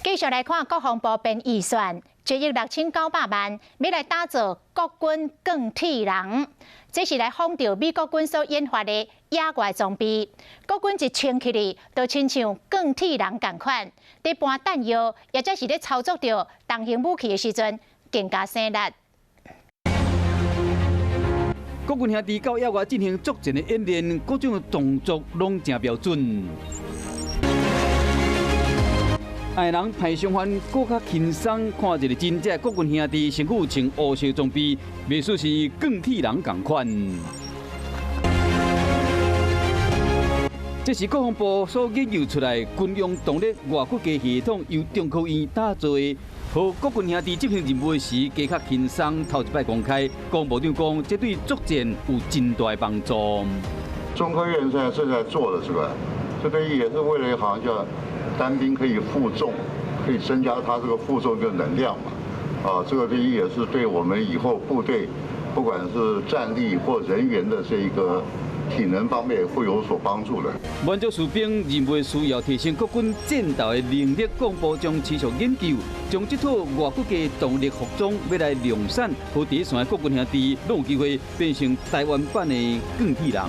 繼續來看國防部編預算，1億6900萬，欲來打造國軍鋼鐵人。這是來仿著美國軍所研發的野外裝備。國軍一穿起來，就親像鋼鐵人仝款，佇搬彈藥，抑者是咧操作著重型武器的時陣，更加省力。國軍兄弟到野外進行作戰的演練，各種動作攏誠標準。愛人派相反，閣較輕鬆，看一個真正國軍兄弟身軀穿烏色裝備，袂輸是鋼鐵人仝款。這是國防部所研究出來軍用動力外骨骼系統，由中科院打造的，予國軍兄弟執行任務時，加較輕鬆。頭一擺公開，國防部長講，這對作戰有真大的幫助。中科院現在正在做的是吧？這個也是為了好像叫單兵可以負重，可以增加他這個負重的能量嘛。啊，這個第一也是對我們以後部隊，不管是戰力或人員的這一個體能方面會有所幫助的。滿足士兵任務需要，提升國軍戰鬥的能力，國防部將持續研究，將這套外骨骼動力服裝欲來量產，予第一線的國軍兄弟攏有機會變成台灣版的鋼鐵人。